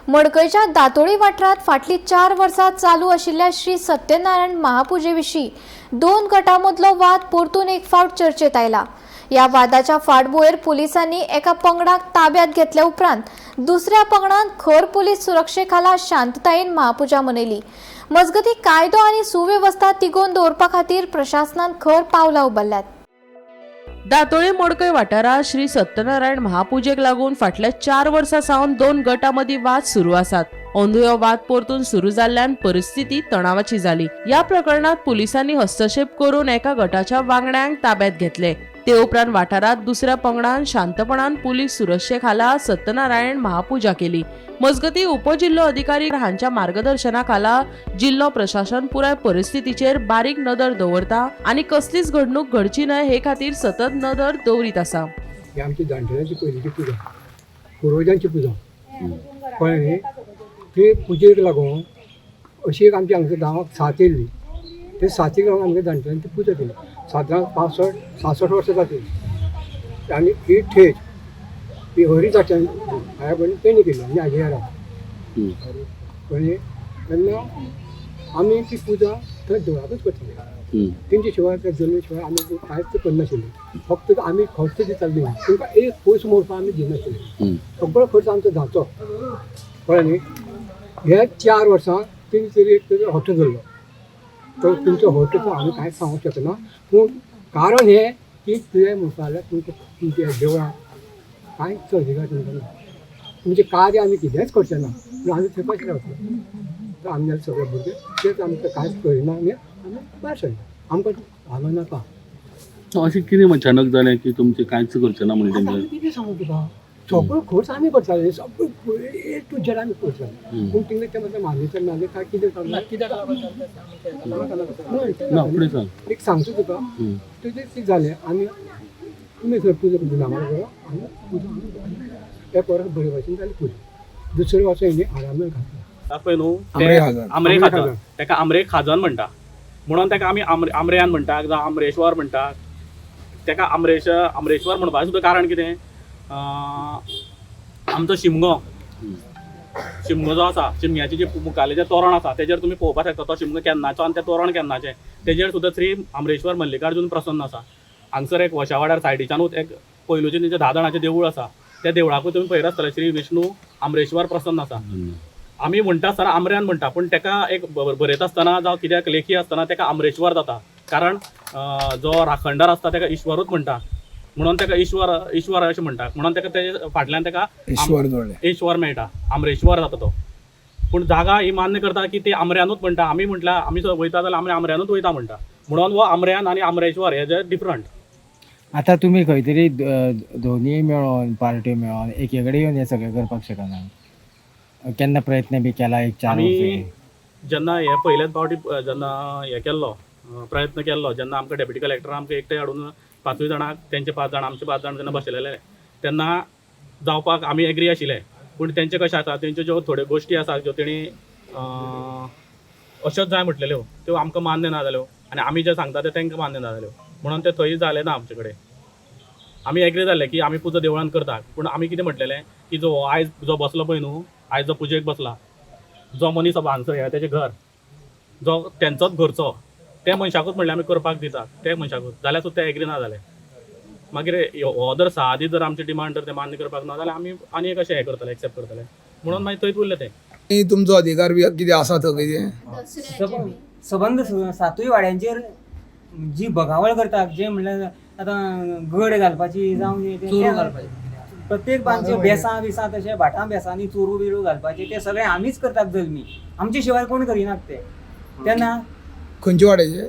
मडकयच्या दातोळी वाठारांत फाटलीं 4 वर्सां चालू आशिल्ल्या श्री सत्यनारायण महापुजे विशीं 2 गटां मदलो वाद परतून एक फावट चर्चेत आयला. ह्या वादाच्या फाटभुंयेर पुलिसांनी एका पंगडाक ताब्यात घेतल्या उपरांत दुसऱ्या पंगडान खर पुलीस सुरक्षे खाला शांततायेन महापुजा मनयली. मजगतीं कायदो आनी सुवेवस्था तिगोवन दवरपा खातीर प्रशासनान खर पावलां उबारल्यात. दातोळी मडकय वाठारांत श्री सत्यनारायण महापुजेक लागून फाटल्या 4 वर्सां सावन 2 गटां मदीं वाद सुरू आसात. अंदू हो वाद परतून सुरू जाल्ल्यान परिस्थिती तणावाची जाली. ह्या प्रकरणात पुलिसांनी हस्तक्षेप करून एका गटाच्या वांगड्यांक ताब्यात घेतले. ते उपरांत वाठारांत दुसऱ्या पंगडान शांतपणान पुलीस सुरक्षे खाला सत्यनारायण महापुजा केली. मजगतीं उपजिल्हो अधिकारी हांच्या मार्गदर्शना खाला जिल्हो प्रशासन पुराय परिस्थितीचेर बारीक नदर दवरता आनी कसलीच घडणूक घडची न्हय हे खातीर सतत नदर दवरीत आसा. ही आमची जाणटेल्यांची पयलींची पुजा, पुर्वजांची पुजा, कळ्ळें न्ही. ते पुजेक लागून अशी एक आमच्या हांगसर गांवाक साथ येयल्ली. ते साथीक लागून आमच्या जाणटेल्यांनी ती पुजा केली. सादारण 65-66 वर्सां जातली. आनी ही ठेज ही हरी चाच्यान हाया पयलीं तेणी केली आनी हाजी घरा, कळ्ळें. तेन्ना आमी ती पुजा थंय देवळाकूच करताले. तेंचे शिवाय, त्या जल्मी शिवाय आमी कांयच करनाशिल्ले. फक्त आमी खर्च दिताले, तांकां एक पयसो मोडपाक आमी दिनाशिल्ले. सगळो खर्च आमचो जाचो, कळ्ळें न्ही. ह्या 4 वर्सां तेणी तरी एक तरी हट्ट धरलो. तर तुमचो हट्ट तो आमी कांयच सांगूंक शकना, पूण कारण हें की तुवें म्हणपा जाल्यार तुमकां तुमच्या देवळाक कांयच अधिकार तुमकां ना. तुमचें कार्य आमी कितेंच करचें ना, पूण आमी थंय कशें रावतले? तर आमगे सगळे भुरगे तेच आमकां कांयच करिना. आमी आमी भायर सरले, आमकां हांगा नाका. अशें कितें अचानक जालें की तुमचें कांयच करचें ना म्हणून? आमी कितें सांगू तुका, सगळो खर्च आमी करताले, सगळो ए टू झेड आमी करताले. पूण तिंगा ते मातशें मागीर मागीर काय कितें ना, फुडें सांग. एक सांगता तुका, तुजें तें जालें आनी तुमी थंय पुजा नामा करो. आनी पुजा एक वर्स बरे भाशेन जाली पुजा. दुसरे वर्सा हेणी आरामेळ घातला. पळय न्हू, आमरे खाजन, ताका आमरे खाजन म्हणटा, म्हणून ताका आमी आमरेयान म्हणटा जावं आमरेश्वर म्हणटा. ताका आमरेश्वर म्हणपाचें सुद्दां कारण कितें, आमचो शिमगो, शिमगो जो आसा, शिमग्याचे जे मुखाल्लें जें तोरण आसा तेजेर तुमी पळोवपाक शकता तो शिमगो केन्नाचो आनी तें तोरण केन्नाचें, तेजेर सुद्दां श्री आमरेश्वर मल्लिकार्जून प्रसन्न आसा. हांगसर एक वशावाड्यार सायडीच्यानूच एक पयलूचें तेंचें 10 जाणाचें देवूळ आसा. त्या देवळाकूय तुमी पळयत आसतले श्री विष्णू आमरेश्वर प्रसन्न आसा. आमी म्हणटा आसतना आमऱ्यान म्हणटा, पूण ताका एक बरयता आसतना जावं कित्याक लेखी आसतना ताका आमरेश्वर जाता. कारण जो राखणदार आसता ताका ईश्वरूच म्हणटा, म्हणून ताका ईश्वर ईश्वर अशें म्हणटा, म्हणून ताका तेजे फाटल्यान ताका ईश्वर जोडलें, ईश्वर मेळटा, आमरेश्वर जाता तो. पूण जागा ही मान्य करता की ते आमऱ्यानूच म्हणटा. आमी म्हटल्यार आमी वयता जाल्यार आमी आमऱ्यानूच वयता म्हणटा, म्हणून हो आमऱ्यान आनी आमरेश्वर हे जे डिफरंट. आतां तुमी खंय तरी दोनूय मेळोन पार्ट्यो मेळोन एके कडेन येवन हें सगळें करपाक शकना? केन्ना प्रयत्न बी केला एक 4 आमी जेन्ना हे पयलेच फावटी जेन्ना हे केल्लो प्रयत्न केल्लो, जेन्ना आमकां डेप्युटी कलेक्टर आमकां एकटे हाडून 5 जाणांक, तेंचे 5 जाण आमचे 5 जाण जेन्ना बसयलेले तेन्ना जावपाक आमी एग्री आशिल्ले. पूण तेंचे कशें आसा, तेंच्यो ज्यो थोड्यो गोश्टी आसा ज्यो तेणी अश्योच जाय म्हटलेल्यो त्यो आमकां मान्य ना जाल्यो, आनी आमी जें सांगता तें तांकां मान्य ना जाल्यो, म्हणून ते थंय जालें ना. आमचे कडेन आमी एग्री जाले की आमी पुजा देवळान करतात, पूण आमी कितें म्हटलेलें की जो आयज जो बसलो पळय न्हू, आयज जो पुजेक बसला जो मनीस हांगसर हे तेजें घर जो तेंचोच घरचो, त्या मनशाकूच म्हणल्यार आमी करपाक दितात त्या मनशाकूच, जाल्यार सुद्दां ते एग्री ना जाले. मागीर हो जर 6 दीस जर आमची डिमांड जर ते मान्य करपाक ना जाल्यार आमी आनी एक अशें हें करतले, एक्सेप्ट करतले, म्हणून मागीर थंयच उरले ते. तुमचो अधिकार बी कितें आसा थंय कितें? सबंद 7 वाड्यांचेर जी बगावळ करतात, जे म्हणल्यार आतां गड घालपाची जावं प्रत्येक बांचे बेसां बिसां तशें भाटां बेसांनी चोरू बिरू घालपाचे ते सगळे आमीच करतात जल्मी, आमचे शिवाय कोण करिनात ते. तेन्ना खंयच्या वाड्याचे?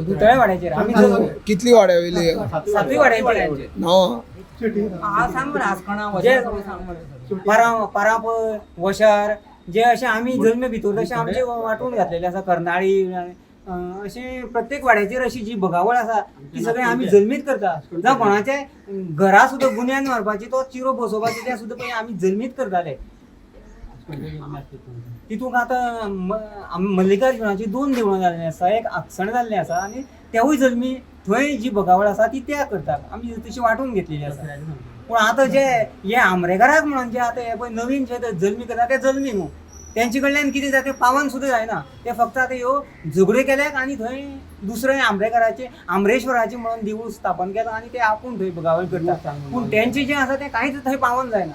दुतळे वाड्याचेर आमी. कितली वाड्या वयली? 7 वाड्याचेर. नांव? पाराप वशार जे अशें आमी जल्मे भितर तशें आमचे वांटून घातलेले आसा. कर्नाळी अशें प्रत्येक वाड्याचेर अशी जी बगावळ आसा ती सगळी आमी जल्मीत करता. जावं कोणाचे घरा सुद्दां गुन्यान मारपाची तो चिरो बसोवपाची ते सुद्दां पळय आमी जल्मीत करताले. तितूंत आतां मल्लिकार्जुनाची 2 देवळां जाल्लीं आसा, एक आकसण जाल्लें आसा आनी तेवूय जल्मी थंय जी बगावळ आसा ती त्या करतात, आमी तशी वांटून घेतलेली आसा. पूण आतां जे हे आमरेकाराक म्हणून जे आतां हे पळय नवीन जे ते जल्मी करता ते जल्मी न्हू, तेंचे कडल्यान कितें जाता तें पावन सुद्दां जायना. ते फक्त आतां ह्यो झगड्यो केल्यात आनी थंय दुसरें आमरेकाराचें आमरेश्वराचें म्हणून देवूळ स्थापन केलां आनी ते आपूण थंय भगावळ करता. पूण तेंचें जें आसा तें कांयच थंय पावन जायना.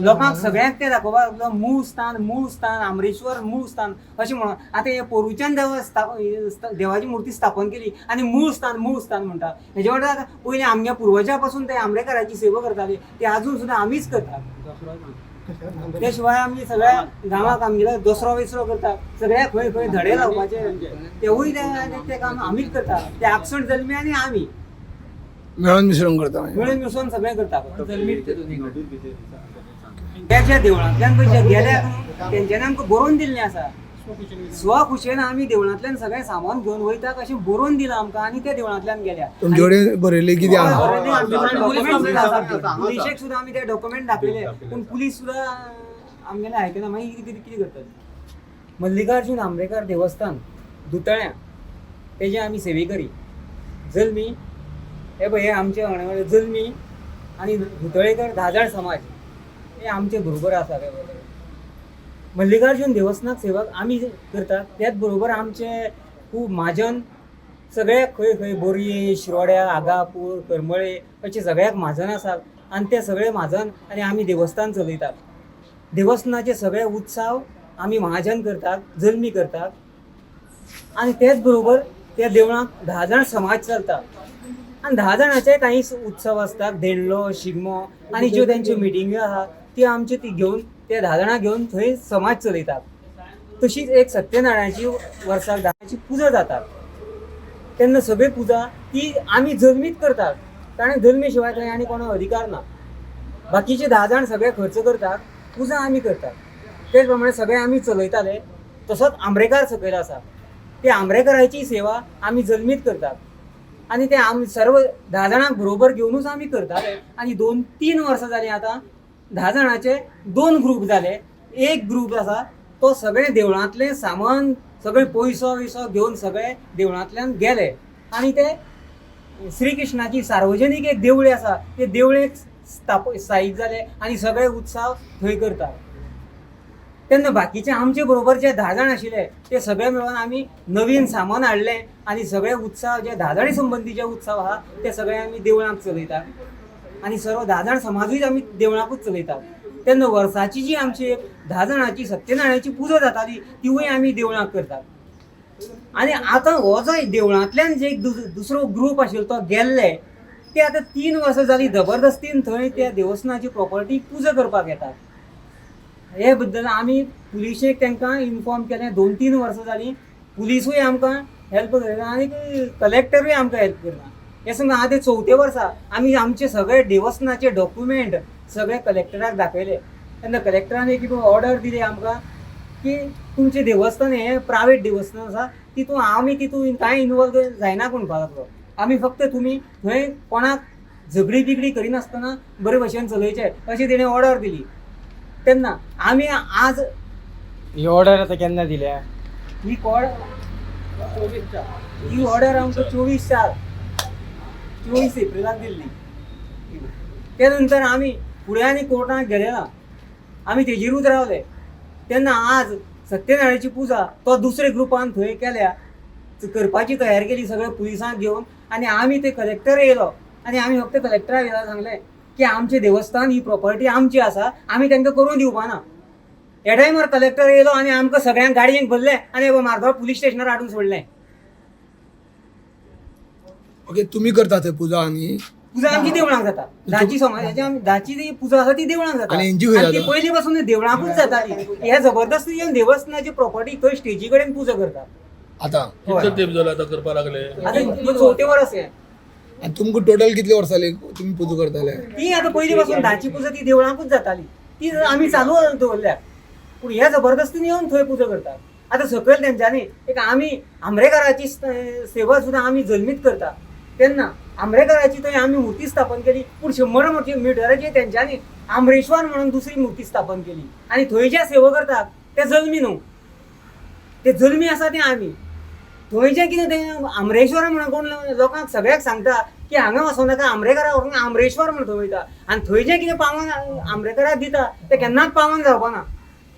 लोकांक सगळ्यांक तें दाखोवपाक लागलो मूळ स्थान, मूळ स्थान, आमरेश्वर मूळ स्थान अशें म्हणून. आतां हे पोरूच्यान देवाची मुर्ती स्थापन केली आनी मूळ स्थान मूळ स्थान म्हणटा. हेजे वांगडा आतां पयलीं आमच्या पुर्वजा पासून ते आमरेकाराची सेवा करताले, ते आजून सुद्दां आमीच करतात. त्या शिवाय आमी सगळ्या गांवाक आमगेल्या दसरो विसरो करतात, सगळ्या खंय खंय धडे लावपाचे तेवूय ते काम आमीच करतात. ते आक्षण जल्मी आनी आमी मेळून मिसळून करता. मिळून मिसळून सगळें करता. त्या ज्या देवळांतल्यान पळय जे गेल्या न्हू तेंच्यांनी आमकां बरोवन दिल्लें आसा, स्वखुशेन आमी देवळांतल्यान सगळें सामान घेवन वयता अशें बरोवन दिलां आमकां आनी त्या देवळांतल्यान गेल्या. तुमचे कडेन बरयल्लें कितें आहा? पुलिशेक सुद्दां आमी ते डॉक्युमेंट दाखयले, पूण पुलीस सुद्दां आमगेलें आयकना. मागीर कितें कितें करतात. मल्लिकार्जून आमरेकार देवस्थान दुतळ्यां तेजे आमी सेवेकरी जल्मी. हे पळय हे आमचे वांगडा जल्मी आनी दुतळेकर धाजाळ समाज हे आमचे बरोबर आसा. हे बरोबर मल्लिकार्जून देवस्थानाक सेवा आमी करतात, त्याच बरोबर आमचे खूब म्हाजन सगळ्याक खंय खंय बोरये, शिरोड्या, आगापूर, करमळे अशे सगळ्याक म्हाजन आसात आनी ते सगळे म्हाजन आनी आमी देवस्थान चलयतात. देवस्थानाचे सगळे उत्सव आमी महाजन करतात, जल्मी करतात आनी तेच बरोबर त्या देवळाक 10 जाण समाज चलता आनी 10 जाणाचे काही उत्सव आसतात, धेंडलो, शिगमो आनी ज्यो तेंच्यो मिटिंग्यो आहा त्यो आमच्यो ती घेवन ते 10 जाणां घेवन थंय समाज चलयतात. तशीच एक सत्यनारायणाची वर्साक 10 पुजा जातात तेन्ना सगळी पुजा ती आमी जल्मीत करतात, कारण जल्मी शिवाय थंय आनी कोणो अधिकार ना. बाकीचे 10 जाण सगळे खर्च करतात, पुजा आमी करतात. तेच प्रमाणे सगळे आमी चलयताले. तसोच आमरेकार सकयल आसा, ते आमरेकाराची सेवा आमी जल्मीत करतात आनी ते आमी सर्व 10 जाणांक बरोबर घेवनूच आमी करताले. आनी 2-3 वर्सां जालीं आतां 10 जाणांचे 2 ग्रूप जाले. एक ग्रूप आसा तो सगळे देवळांतलें सामान सगळे पयसो विसो घेवन सगळे देवळांतल्यान गेले आनी ते श्रीकृष्णाची सार्वजनीक एक देवळी आसा ते देवळेक स्थायीक जाले आनी सगळे उत्सव थंय करतात. तेन्ना बाकीचे आमचे बरोबर जे 10 जाण आशिल्ले ते सगळे मेळून आमी नवीन सामान हाडलें आनी सगळे उत्सव जे 10 जाणी संबंदी जे उत्सव आहा ते सगळे आमी देवळांक चलयतात आनी सर्व 10 जाण समाजूय आमी देवळाकूच चलयतात. तेन्ना वर्साची जी आमची एक 10 जाणांची सत्यनारायणाची पुजा जाताली तिवूय आमी देवळांक करतात. आनी आतां हो जो देवळांतल्यान जे एक दुसरो ग्रूप आशिल्लो तो गेल्ले ते आतां 3 वर्सां जालीं जबरदस्तीन थंय त्या देवस्थानाची प्रॉपर्टी पुजा करपाक येतात. हे बद्दल आमी पुलिशेक तांकां इन्फॉर्म केलें. 2-3 वर्सां जालीं पुलिसूय आमकां हेल्प करना आनी कलेक्टरूय आमकां हेल्प करना. हे समजा आतां 4थ्या वर्सा आमी आमचे सगळे देवस्थानाचे डॉक्युमेंट सगळे कलेक्टराक दाखयले तेन्ना कलेक्टरान एक ऑर्डर दिली आमकां की तुमचें देवस्थान हें प्रायवेट देवस्थान आसा, तितून आमी तितून कांय इनवॉल्व जायना म्हणपाक लागलो. आमी फक्त तुमी थंय कोणाक झगडी बिगडी करिनासतना बरे भशेन चलयचें अशी तेणें ऑर्डर दिली. तेन्ना आमी आज ही ऑर्डर आतां केन्ना दिल्या? ही ही ऑर्डर आमकां 24 एप्रिलाक दिल्ली. त्या नंतर आमी फुडें आनी कोर्टाक गेले ना, आमी तेजेरूच रावले. तेन्ना आज सत्यनारायणाची पुजा तो दुसरे ग्रुपान थंय केल्या, करपाची तयारी केली सगळे पुलिसांक घेवन आनी आमी ते कलेक्टर येयलो आनी आमी फक्त कलेक्टराक येयला सांगलें की आमचें देवस्थान ही प्रॉपर्टी आमची आसा, आमी तांकां करून दिवपाना. ह्या टायमार कलेक्टर येयलो आनी आमकां सगळ्यांक गाडयेक भरलें आनी मार्दोळ पुलीस स्टेशनार हाडून सोडलें. ओके, तुमी करता थंय पुजा? आनी पुजा आमची देवळांक जाता. धाची समाजाची आमी धाची जी पुजा आसा ती देवळांक जाता. आनी हेंची खंय आनी ती जाता? पयलीं पासून देवळांकूच जाताली. हे जबरदस्ती येवन देवस्थानाची प्रॉपर्टी थंय स्टेजी कडेन पुजा करतात. आतां कितलो तेंप जालो आतां करपाक लागले? आतां 4थें वर्स हें. आनी तुमकां टोटल कितले वर्सां जाली तुमी पुजा करताले? ती आतां पयलीं पासून धाची पुजा ती देवळांकूच जाताली, ती आमी चालू दवरल्या. पूण हे जबरदस्तीन येवन थंय पुजा करतात. आतां सकयल तेंच्यांनी एक आमी आमरेकाराची सेवा सुद्दां आमी जल्मीत करता. तेन्ना आमरेकाराची थंय आमी मुर्ती स्थापन केली, पूण 100 मिटराची तेंच्यांनी आमरेश्वर म्हणून दुसरी मुर्ती स्थापन केली आनी थंय जे सेवा करतात ते जल्मी न्हू, ते जल्मी आसा ते आमी. थंय जें कितें तें आमरेश्वर म्हणून कोण लोकांक सगळ्यांक सांगता की हांगा वचों नाका, आमरेकरा व्हरून आमरेश्वर म्हण थंय वयता आनी थंय जें कितें पावन आमरेकराक दिता तें केन्नाच पावन जावपाना,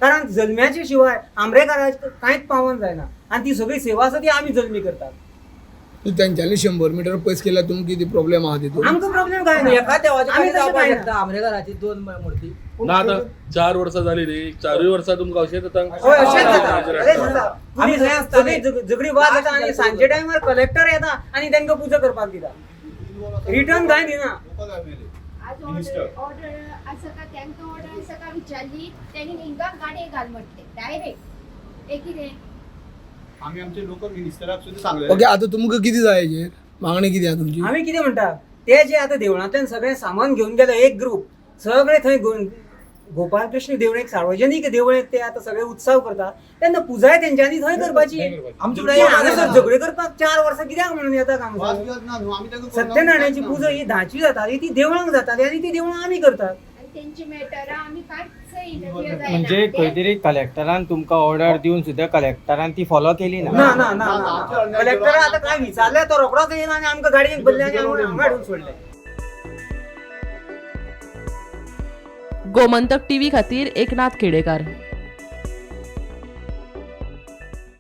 कारण जल्म्याचे शिवाय आमरेकराक कांयच पावन जायना आनी ती सगळी सेवा आसा ती आमी जल्मी करतात. तेंच्यांनी 100 मिटर पयस केल्यार तुमकां कितें प्रॉब्लेम आहा तितून? आमकां प्रॉब्लेम काय ना, एका देवाची आमी तशें जावपाक काय शकता ना. आमरेकराची दोन मूर्ती. ना आतां 4 वर्सां जाली न्ही, 4 वर्सां तुमकां अशेंच जाता. हय, अशेंच जाता, अशेंच जाता. आमी थंय आसताले. सगळी झगडी वाद जाता आनी सांजचे टायमार कलेक्टर येता आनी तांकां पुजा करपाक दिता, रिटर्न कांय दिना. आज ऑर्डर ऑर्डर आसा का तांकां ऑर्डर आसा का विचारली तेणी हिंगा गाडये घाल म्हटले डायरेक्ट एक कितें. आमी आमचे लोक मिनिस्टराक सुद्दां सांगलेले. ओके, आतां तुमकां कितें जाय हेजेर मागणी कितें आहा तुमची? आमी कितें म्हणटा, ते जे आतां देवळांतल्यान सगळें सामान घेवन गेले एक ग्रूप सगळे थंय गोपालकृष्ण देवळेक, सार्वजनीक देवळेक ते आतां सगळे उत्सव करता तेन्ना पुजाय तेंच्यांनी थंय करपाची. आमचे ते हांगासर झगडे करपाक 4 वर्सां कित्याक म्हणून येता वाद हांगासर? बिवाद ना न्हू, आमी तांकां करूंक सत्यनारायणाची ना. पुजा ही धाची जाताली, ती देवळांक जाताली आनी ती देवळां आमी करतात. आनी तेंची मॅटरां आमी कांयच इंटरफियर जायना. म्हणजे खंय तरी कलेक्टरान तुमकां ऑर्डर दिवन सुद्दां कलेक्टरान ती फॉलो केली ना. ना ना ना ना, कलेक्टर आतां काय विचारलें तो रोखडोच येयला आनी आमकां गाडयेक बदले आनी आमकां हांगा हाडून सोडले. गोमंतक टीव्ही खातीर एकनाथ खेडेकार.